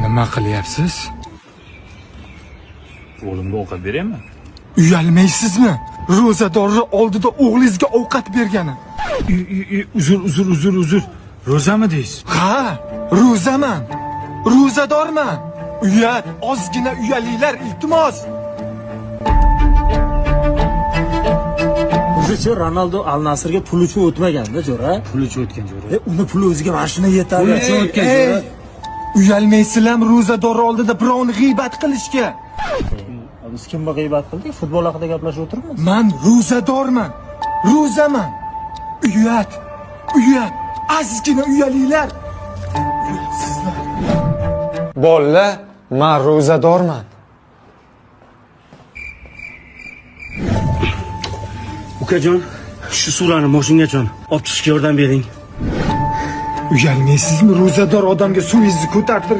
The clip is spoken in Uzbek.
Nima qilyapsiz? O'g'limga ovqat beraymi? Uyalmaysizmi? Ro'zadorni oldida o'g'lingizga ovqat bergani. Uzr, uzr, uzr, uzr. Ro'zami deysiz? Ha, ro'zaman. Ro'zadorman. Uyat, ozgina uyalinglar, iltimos. O'zicha Ronaldo Al Nassrga pul uchun o'tmaganda, jo'ra. Pul uchun o'tgan jo'ra. Uni puli o'ziga mana shuni yetadi. Pul uchun o'tgan jo'ra. Uyalmaysizlarmi ro'zador oldida birovni g'iybat qilishga? Biz kimni g'iybat qildik? Futbol haqida gaplashib o'tiribmiz. Man ro'zadorman. Ro'zaman. Uyat. Uyat. Ozgina uyalinglar. Uyatsizlar. Bolalar, man ro'zadorman. Ukajon, shu suvlarni moshingacha olib chiqishga yordam bering. Uyalmaysizmi ro'zador odamga suvingizni ko'tartirib